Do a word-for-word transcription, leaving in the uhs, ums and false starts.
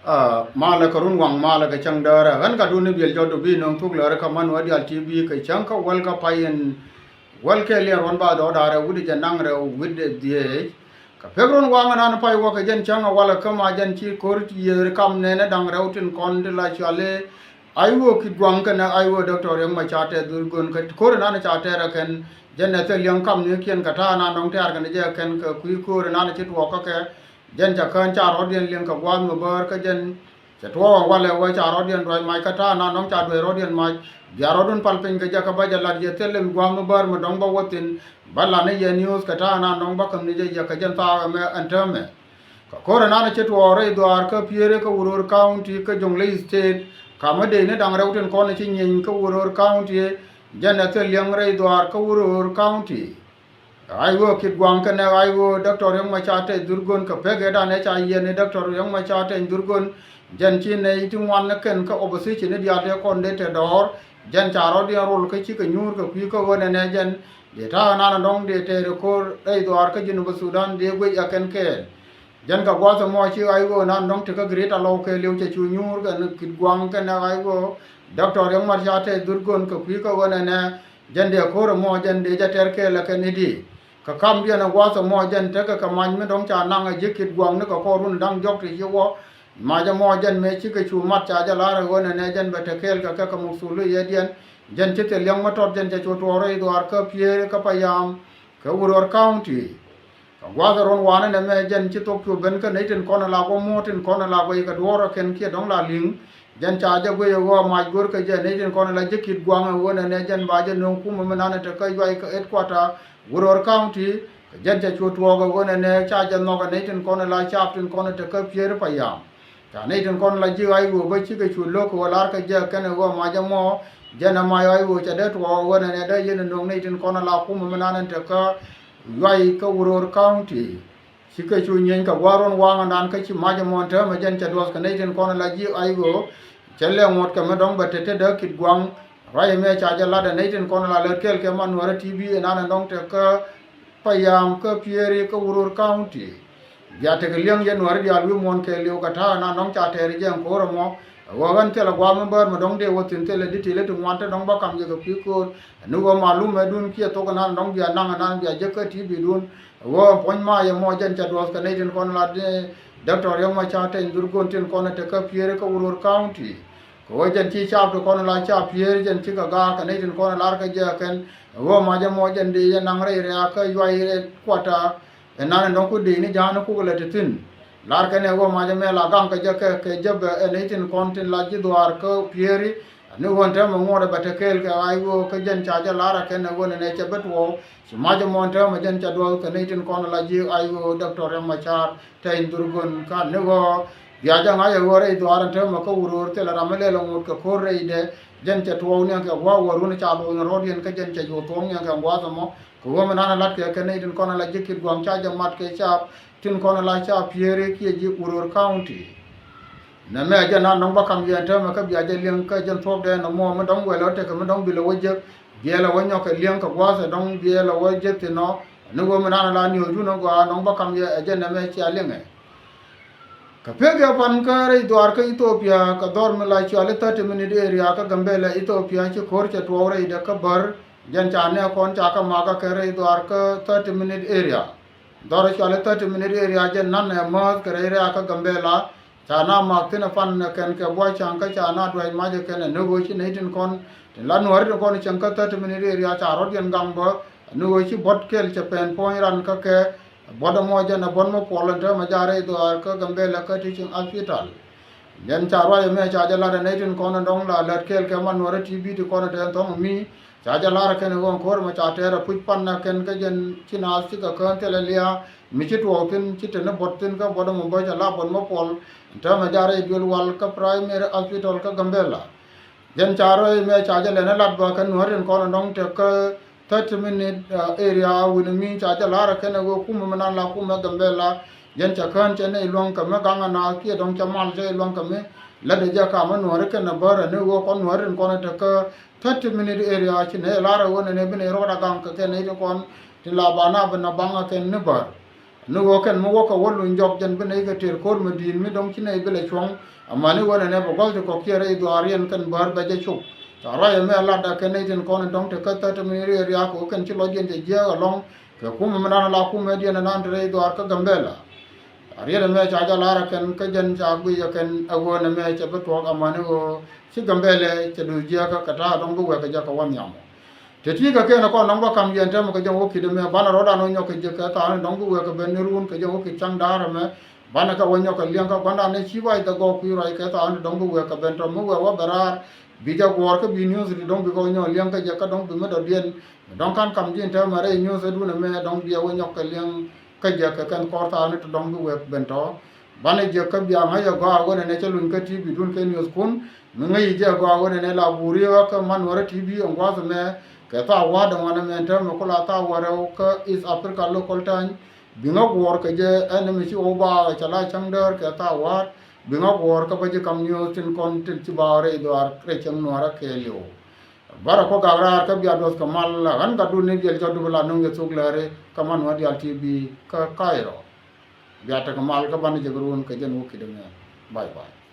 Malɛ kɛ run waŋ, malɛ kɛ cäŋ däärä. Ɣän ka duni biɛl jɔt du bi nöŋ thuk lääri kä Manuel Dial T V kɛ cäŋ kä wäl kä pay in wäl kɛ liɛn ruɔn ba dhɔɔdaarɛ wi̱cdɛ jɛ naŋ rɛw wi̱cdɛ dhieec. Kɛ pek run waŋ ɛnan pay wä kɛ jɛn cäŋ ɛ walɛ kä ma jɛn ci ko̱r yiëëri kam nɛnɛ da̱ŋ rɛw tin kɔn ti la cuali. Ay wä kit gua̱ŋ kɛnɛ ay wä Doctor Riek Machar Teny Dhurgon kɛ ko̱r ɛnan ca tɛɛrɛ kɛn jɛn ɛ thil liɛŋ kam ni kiɛn kɛ ta̱a̱ ɛnan dɔ̱ŋ tɛɛr kɛn jɛ kɛn kɛ kui̱ ko̱r ɛnan ci tuɔɔk kä kɛ. Jɛn ca kään ca rɔ̱diɛn liŋ kɛ gua̱a̱th mi bäär kä jɛn. Cɛ tuɔɔk ɛ walɛ wee ca rɔ̱diɛn duäc mac kä ta̱a̱ nan dɔ̱ŋ ca duäc rɔ̱diɛn mac. Bia rɔ̱dun pal piny kɛ jɛ kä bä jɛ lat yɛ thil in gua̱a̱th mi bäär mi dɔ̱ŋ bä wä thi̱n. Bä lat ni yɛ news kɛ ta̱a̱ nan dɔ̱ŋ bä käm ni jɛ yɛ kɛ jɛn thaak ɛmɛ ɛn täämɛ. Kɛ ko̱r ɛnan ci tuɔɔk rɛy dhuaar kä Pieri kä Uror County kä Jonglei State. Ka̱m mi dee ni da̱ŋ rɛw tin kɔn ci nyieny kä Uror County. Jɛn ɛ thil liɛŋ rɛy dhuaar kä Uror County. Ay wä kit gua̱ŋ kɛnɛ ay wä Doctor Riek Machar Teny Dhurgon kɛ pek ɛ danɛ ca yiɛn ni Doctor Riek Machar Teny Dhurgon. Jɛn ci nɛy ti ŋuan ni kɛn kä opposition ni diaal tɛ kɔn dee tɛ dɔɔr. Jɛn ca rɔ̱diɛn rol kä ci kɛ nyuur kɛ kui̱ kä ɣöö nɛnɛ jɛn dee ta̱a̱ nan dɔ̱ŋ dee tɛɛri ko̱r rɛy dhuaar kä Junub Sudan dee guic ɛ kɛn kɛɛl. Jɛn kɛ gua̱th ɛmɔ ci ay ɣöö nan dɔ̱ŋ ti kä Greater Lɔw kɛɛliw cɛ cu nyuur kɛn kit gua̱ŋ kɛnɛ ay ɣöö Doctor Riek Machar Teny Dhurgon kɛ kui̱ kä ɣöö nɛnɛ jɛn dee ko̱r ɛmɔ jɛn dee jɛ tɛr kɛɛl ɛ kɛn i̱di. Kɛ kamdiɛn ɛ gua̱th ɛmɔ jɛn tekɛ kɛ mac mi dɔ̱ŋ ca naŋ ɛ ji̱ kit gua̱ŋ ni kɛ kɔr run da̱ŋ jɔk ti ci wä. Mac ɛmɔ jɛn mëë cikɛ cu mat ca jɛ la̱r ɛ ɣöö nɛnɛ jɛn bɛ te kɛɛl kɛ kɛ kɛ muk thul i̱ yɛ diɛn. Jɛn ci thil liɛŋ mi tɔt jɛn cɛ cu tuɔɔk rɛy dhuaar kä Pieri kä Payam kɛ Uror County. Kɛ gua̱a̱th ɛ ruɔ̱n wanɛ nɛmɛ jɛn ci thok cu ben kä nɛy tin kɔn ɛ la guɔ muɔ̱ɔ̱r tin kɔn ɛ la guɔ ikɛ duɔ̱ɔ̱r ɛ kɛn kiɛ dɔ̱ŋ la li̱ŋ. Jɛn ca jɛ guic ɛ ɣöö a mac go̱r kɛ jɛ nɛy tin kɔn ɛ la ji̱ kit gua̱a̱ŋ ɛ ɣöö nɛnɛ jɛn ba jɛ nööŋ kumɛ mi nanɛ te kä Yuay kä headquarter Uror County. Kɛ jɛn cɛ cu tuɔɔk ɛ ɣöö nɛnɛ ca jɛ nhɔk ɛ nɛy tin kɔn ɛ la caap tin kɔn ɛ te kä Pieri Payam. Ca nɛy tin kɔn la ji̱ ay ɣöö bä cikɛ cu lo̱k kɛ ɣöö lar kɛ jɛ kɛn ɛ ɣöö mac ɛmɔ. Jɛn ɛ mac ay ɣöö ca dee tuɔɔk ɛ ɣöö nɛnɛ dee yɛn ɛ nööŋ nɛy tin kɔn ɛ la kumɛ mi nanɛ te kä Yuay kä Uror County. Cikɛ cu nyieny kɛ gua̱a̱r ruɔ̱n waŋ ɛnan kä ci mac ɛmɔ ɛn täämɛ jɛn cɛ duɔth kɛ nɛy tin kɔn ɛ la ji̱ ay ɣöö cɛ lɛ ŋuɔ̱t kɛ mi dɔ̱ŋ bɛ te te dee kit gua̱ŋ. Ruac ɛmɛ ca jɛ lat ɛ nɛy tin kɔn ɛ la lät kɛɛl kɛ man nuäärä T V ɛnan ɛ dɔ̱ŋ te kä Payam kä Pieri kä Uror County. Bia tekɛ li̱eŋ yɛn nuäärä diaal wi̱i̱ muɔ̱ɔ̱n kɛɛliw kɛ ta̱a̱ ɛnan dɔ̱ŋ ca tɛɛr jɛ ɛn ko̱r ɛmɔ. Ɛ ɣöö ɣän thilɛ gua̱a̱th mi bäär mi dɔ̱ŋ dee wä thi̱n thilɛ di̱t ti lät ti ŋuan te dɔ̱ŋ bä ka̱m jɛ kɛ kui̱ ko̱r. Ɛn ɣöö malum ɛ dun kiɛ thok ɛnan dɔ̱ŋ bia naŋ ɛnan bia jek kä T V dun. Ɛ ɣöö puɔ̱ny mac ɛmɔ jɛn ca duɔth kɛ nɛy tin kɔn la dee Doctor Riek Machar Teny Dhurgon tin kɔn ɛ te kä Pieri kä Uror County. Kɛ ɣöö jɛn ci caap ti kɔn la caap Pieri jɛn cikɛ gaak kɛ nɛy tin kɔn lar kɛ jɛ kɛn. Ɛ ɣöö mac ɛmɔ jɛn dee jɛ naŋ rɛy rɛ̈ɛ̈k kä Yuay headquarter. Ɛnan ɛ dɔ̱ŋ ku dee ni ja̱a̱n kuk lɛ ti thi̱n. Lar kɛn ɛ ɣöö mac ɛmɛ la gaŋ kɛ jɛ kɛ kɛ jɛ bɛ ɛ nɛy tin kɔn tin la ji̱ dhuaar kä Pieri. Ni ɣöö ɛn täämɛ ŋuɔ̱t ɛ bɛ te kɛɛl kɛ ay ɣöö kä jɛn ca jɛ lar ɛ kɛn ɛ ɣöö nɛnɛ cɛ bä tuɔɔk. Ci mac ɛmɔ ɛn täämɛ jɛn ca duɔth kɛ nɛy tin kɔn la ji̱ ay ɣöö Doctor Riek Machar Teny Dhurgon ka ni ɣöö bia jɛ ŋa̱c ɛ ɣöö rɛy dhuaar ɛn täämɛ kä Uror thilɛ ram mi lɛl ɛ ŋot kɛ ko̱r rɛydɛ. Jɛn cɛ tuɔɔk niɛŋ kɛ gua̱a̱k wä run ca lo̱c ni rɔ̱diɛn kä jɛn cɛ cu thuɔ̱ɔ̱ŋ niɛŋ kɛ gua̱a̱th ɛmɔ. Kɛ ɣöö mi nan ɛ la̱t kɛ kɛ nɛy tin kɔn ɛ la ji̱ kit gua̱a̱ŋ ca jɛ mat kɛ caap tin kɔn ɛ la caap Pieri kiɛ ji̱ Uror County. Nɛmɛ jɛ nan dɔ̱ŋ bä ka̱m yɛn täämɛ kä bia jɛ liɛŋ kä jɛn thuɔ̱kdɛ nɔmɔ mi dɔ̱ŋ wɛl ɔ tekɛ mi dɔ̱ŋ bi lɛ wä jek. Biɛl ɛ wä nyɔk kɛ liɛŋ kɛ gua̱a̱th ɛ dɔ̱ŋ biɛl ɛ wä jek thin ɔ. Ni ɣöö mi nan ɛ la niööcdun ɔ gɔaa dɔ̱ŋ bä ka̱m yɛ ɛ jɛ nɛmɛ cia liɛŋɛ. Kɛ pek yɛ pan kä rɛy dhuaar kä Ethiopia kɛ dhɔr mi la cuali thirty minute area kä Gambela Ethiopia ci ko̱r cɛ tuɔɔk rɛydɛ kä bär. Jɛn ca nɛ kɔn ca kä makä kɛ rɛy dhuaar kä thirty minute area. Dhɔr cuali thirty minute area jɛn nan ɛ määth kɛ rɛy area kä Gambela. Ca na mak thi̱n ɛ pan ɛ kɛn kɛ buɔc ca̱ŋ kä ca na duäc mac ɛ kɛn ɛ ni ɣöö ci nɛy tin kɔn tin la nuääri tin kɔn cieŋ kä thirty minute area ca rɔ̱diɛn gaŋ bä. Ɛ ni ɣöö ci buɔ̱t kɛl cɛ pɛn puɔ̱ny ran kä kɛ. Buɔ̱t ɛmɔ jɛn ɛ buɔ̱t mi puɔl ɛn täämɛ ja̱ rɛy dhuaar kä Gambela kä Teaching Hospital. Jɛn ca ruac ɛmɛ ca jɛ lat ɛ nɛy tin kɔn ɛ dɔ̱ŋ la lät kɛɛl kɛ man nuäärä T V ti kɔn ɛ tɛn thɔ̱ŋ mi. Ca jɛ lar ɛ kɛn ɛ ɣöö ɛn ko̱r ɛmɛ ca tɛɛr ɛ puc pan ɛ kɛn kä jɛn ci naath cikɛ kään thilɛ lia̱a̱. Mi ci tuɔɔk thi̱n ci te ni buɔ̱t thi̱n kä buɔ̱t ɛmɔ bä cɛ la buɔ̱t mi puɔl. Ɛn täämɛ ja̱ rɛy duël wal kä Primary Hospital kä Gambela. Jɛn ca ruac ɛmɛ ca jɛ lɛn ɛ lat bä kɛ nuäär tin kɔn ɛ dɔ̱ŋ te kä thirty minute area wi̱n mi ca jɛ la̱r ɛ kɛn ɛ ɣöö kumɛ mi nan la kumɛ Gambela. Jɛn cɛ kään cɛ nɛy luäŋ kɛ mi gaŋ ɛ naath kiɛ dɔ̱ŋ cɛ mal cɛ luäŋ kɛ mi. Lätdɛ jɛ ka mi nuääri kɛn ɛ bär ɛ ni ɣöö kɔn nuääri tin kɔn ɛ te kä thirty minute area ci nɛy la̱r ɛ ɣöö nɛnɛ bi nɛy rɔɔdɛ gaŋ kɛ kɛn nɛy tin kɔn tin la ba na bi na baŋ ɛ kɛn ni bär. Ni ɣöö kɛn mi wäkɛ wä luny jɔk jɛn bi nɛy kɛ tëër ko̱r mi di̱i̱t mi dɔ̱ŋ ci nɛy bi lɛ cuɔ̱ŋ. Amäni ɣöö nɛnɛ bɛ gɔl ti kɔ̱kiɛn rɛy dhuaar yɛn kɛn bäär bɛ jɛ cop. Ca ruac ɛmɛ latda kɛn nɛy tin kɔn in dɔ̱ŋ te kä thätä mi riɛk riaak kɛ ɣöö kɛn ci lɔcdiɛn cɛ jiääk ɛlɔ̱ŋ kɛ kumɛ mi nan ala kumɛdiɛn ɛnan te rɛy dhuaar kä Gambɛla. Riet ɛmɛ ca jɛ lar ɛ kɛn kä jɛn ca guic ɛ kɛn ɛ ɣöö nɛmɛ cɛ bi tuɔɔk amäni ɣöö ci Gambɛlɛ cɛ duth jiääkä kɛ ta̱a̱ dɔ̱ŋ bi wɛɛk kɛ jɛ kɛ wä nhiam ɔ. Te ti̱i̱ kɛ kɛn ɛ kɔn dɔ̱ŋ bä ka̱m yɛn täämɛ kɛ jɛn wä ki̱t ɛmɛ banɛ rɔ̱dan wä nyɔk kɛ jɛ kɛ tha̱a̱ni dɔ̱ŋ bi wɛɛk kɛ ben ni ruun kɛ jɛn wä ki̱t ca̱ŋ da̱a̱r ɛmɛ. Banɛ kɛ wä nyɔk kɛ liɛŋ kä gua̱ndan ɛ ci ruac dhɛ gɔɔk kui̱ ruac kɛ tha̱a̱ni dɔ̱ŋ bi wɛɛk kɛ ben tɔ̱ mi wɛɛk wä ben raar. Bi jɛ guɔ̱ɔ̱r kä bi news ti dɔ̱ŋ bi kɛ wä nyɔk liɛŋ kä jɛ kä dɔ̱ŋ bi mi dɔ̱diɛn. Dɔ̱ŋ ka̱n ka̱m ji̱n täämɛ rɛy news ɛ duun ɛmɛ dɔ̱ŋ bi ɛ wä nyɔk kɛ liɛŋ kä jɛ kɛ kɛn kɔr tha̱a̱ni ti dɔ̱ŋ bi wɛɛk ben tɔ̱. Banɛ jiäk kä biaŋ ŋäc ɛ gɔaa ɣöö nɛnɛ cä luny kä T V dun kɛ news kun. Mi ŋäc ji̱ ɛ gɔaa ɣöö nɛnɛ la buri ɣä kä man wärä T V ɛn gua̱a̱th ɛmɛ kɛ thaak wa̱a̱ däŋ wanɛ mɛn täämɛ ku la thaak wärä kä East Africa Local Times. Bi ŋä guɔ̱ɔ̱r kɛ jɛ ɛn ɛmɛ ci ɣɔw ba ɣä cɛ la cäŋ däär kɛ thaak wa̱a̱. Bi ŋä guɔ̱ɔ̱r kä bä ji̱ ka̱m news tin kɔn tin ci ba rɛy dhuaar rɛy cäŋ nuäärä kɛɛliw. Bärä kɔ gak raar kä bia duɔth kɛ mal ɣän gat dun ni diɛl jɔt dup la nuŋ yɛ thuk lääri kä man wä dial T V kä Cairo. Bia tekɛ mal kä banɛ jɛ kɛ ruun kɛ jɛn wä ki̱t ɛmɛ. Bye bye.